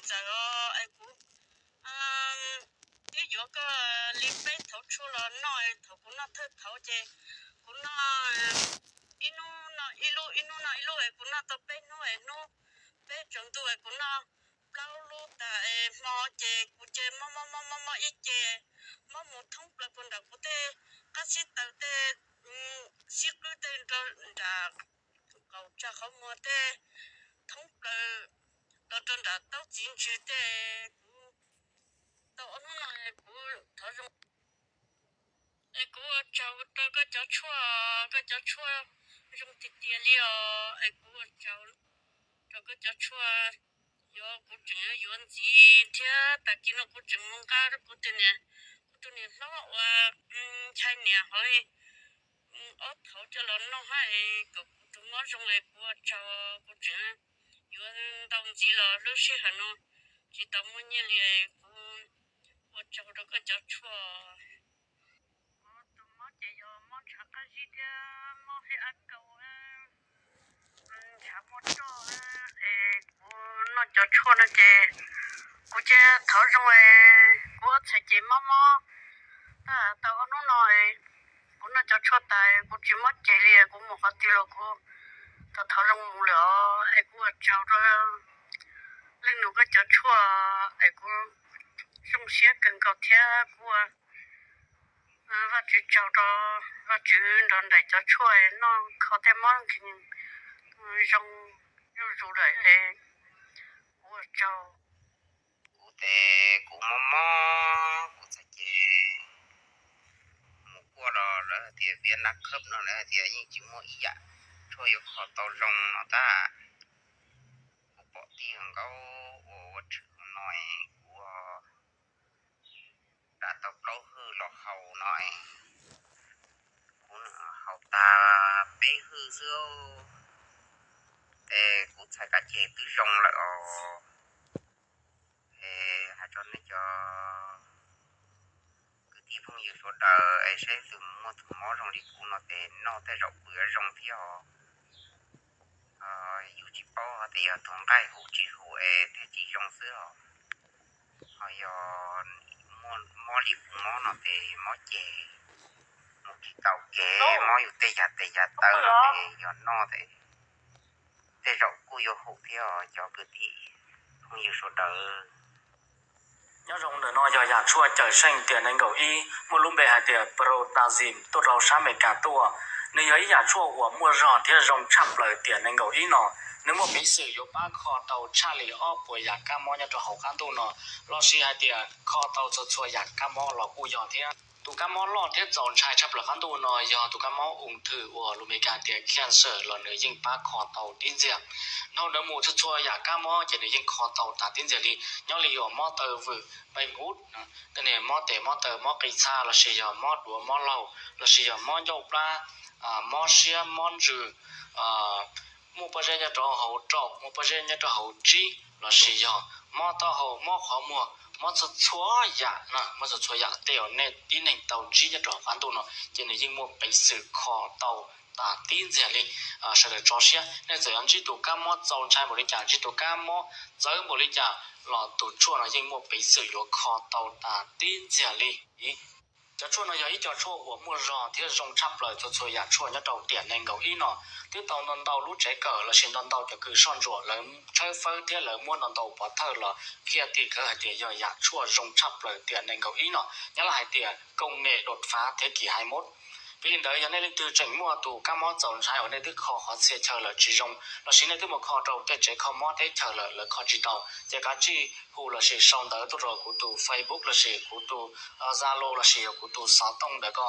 txawm os, es kuv twb yuav koj li peb thaum tshuaj los noj, thaum kuv noj thawj thaum ces kuv noj ib hnub noj ib lub, ib hnub noj ib lub, es kuv noj tau peb hnub, es hnub peb tsaus ntuj es kuv noj plaub lub tas, es hmo ces kuv cia mob mob mob mob mob ib ce, mob mus thoob plaws puag nram kuv tej qab xib taws tej, xib qwb tej, nram qaum tsag qhov muag tej, thoob plaws los rau nram taub txiv ntsws tej. Kuv tau ob hnub no kuv thov zoo, es kuv ua tsaug rau koj cov tshuaj, koj cov tshuaj zoo tiag tiag li os, es kuv ua tsaug rau koj cov tshuaj. Yog kuv tseem yuav ntxiv thiab, tag kis no kuv tseem mus nqa rau kuv tus niam, kuv tus niam hlob uas ntxhais niam hov ob thaum coj los noj hab es kom kuv tus mob zoo, es kuv ua tsaug, kuv tseem yuav ntau ntxiv los lub sij hawm no tsis tau muaj nyiaj li. Kuv ua tsaug rau koj cov tshuaj. Kuv tus mob ces yog mob ntshav qab zib thiab mob hib ab kaus, ntshav muaj roj, es kuv noj cov tshuaj no ces kuv cia thov zoo es kuv ob txhais ces mob mob tau ob hnub no, kuv noj cov tshuaj tas kuv tsis mob ces li, kuv mus qhov twg los kuv tau thov zoo mus lawm os. Es kuv ua tsaug rau leej nus koj cov tshuaj, es kuv zoo siab kawg nkaus thiab kuv ua Vajtswv tsaug rau Vajtswv nrog nraim cov tshuaj noj kho tej mob nkeeg zoo zuj zus lawm es kuv ua tsaug. Kuv tes kuv mob mob kuv txhais ces mus kuaj los lawv hais tias viav nab khawb no lawv hais tias yeej tsis muaj ib yam tshuaj yuav kho tau zoo no tab. Kuv pom tij nkaub uas ua tshwm no, kuv ua dam tau plaub hwj los haus no, kuv haus tag peb hwj xwb es kuv txhais kav ceg twb zoo lawm os. Es hais rau nej cov kwv tij phooj ywg sawv daws es saib leej twg muaj tus mob zoo li kuv no ces noj tej zaum kuj yuav zoo thiab os. Yus tsis paub hais tias yog tus nqaij hum tsis hum es thiaj tsis zoo xwb os. Ho yog mob li kuv mob no ces mob ces mus tsis tau kev, mob yus tej yam tes yam taw no ces yog noj ces tej zaum kuj yuav hum thiab os cov kwv tij phooj ywg sawv daws. Nyob zoo, ntawm no yog yam tshuaj cawm seej tiam nees nkaum ib muaj lub npe hais tias Protandim tuaj rau sab Amelikas tuaj. Nws yog ib yam tshuaj uas muaj zog thiab zoo tshaj plaws tiam nees nkaum ib no. Nws muaj peev xwm yuav pab kho tau tshaj li ob puas yam kab mob nyob rau hauv qab ntuj no, lossis hais tias kho tau txhua txhua yam kab mob los kuj yog thiab. Tus kab mob loj thiab txaus ntshai tshaj plaws qab ntuj no yog tus kab mob ung thư uas lus Amelikas tias cancer los nws yeej pab kho tau tib ntxiag. Dhau ntawd mus txhua txhua yam kab mob ces nws yeej kho tau tas tib ntxiag li, nyob li uas mob taw vwm, npe nkuv, tej niag mob tes mob taw, mob qis txha lossis yog mob duav mob laug lossis yog mob ncauj plab, mob siab mob ntsws, muaj pob zeb nyob rau hauv raum, muaj pob zeb nyob rau hauv tsib lossis yog mob taub hau, mob qhov muag, mob txhua txhua yam no, mob txhua txhua yam tej uas nej tib neeg tau ntsib nyob rau hauv qab ntuj no ces nws yeej muaj peev xwm kho tau tas tib ntxiag li. Sawv daws tso siab, nej txawm yuav ntsib tus kab mob txaus ntshai npaum li cas, ntsib tus kab mob txawv npaum li cas los tus tshuaj no yeej muaj peev xwm yuav kho tau tas tib ntxiag li. Cov tshuaj no yog ib co tshuaj uas muaj zog thiab zoo tshaj plaws txhua txhua yam tshuaj nyob rau tiam nees nkaum ib no. Twb tau ntau ntau lub tsev kawm lossis ntau ntau cov kws soj ntsuam lawv tshawb fawb thiab lawv muab ntau ntau pov thawj los qhia tim khawv hais tias yog yam tshuaj zoo tshaj plaws tiam nees nkaum ib no. Nyob los hais tias công nghệ đột phá thế kỷ hai mươi mốt. Vim li ntawd yog nej leej twg tseem muaj tus kab mob txaus ntshai uas nej twb kho qhov txhia chaw lawm tsis zoo, lossis nej twb mus kho rau tej tsev kho mob teb chaws lawm lawv kho tsis tau, ces kav tsij hu lossis sau ntawv tuaj rau kuv tus Facebook lossis kuv tus Zalo lossis yog kuv tus xov tooj ntawm ko.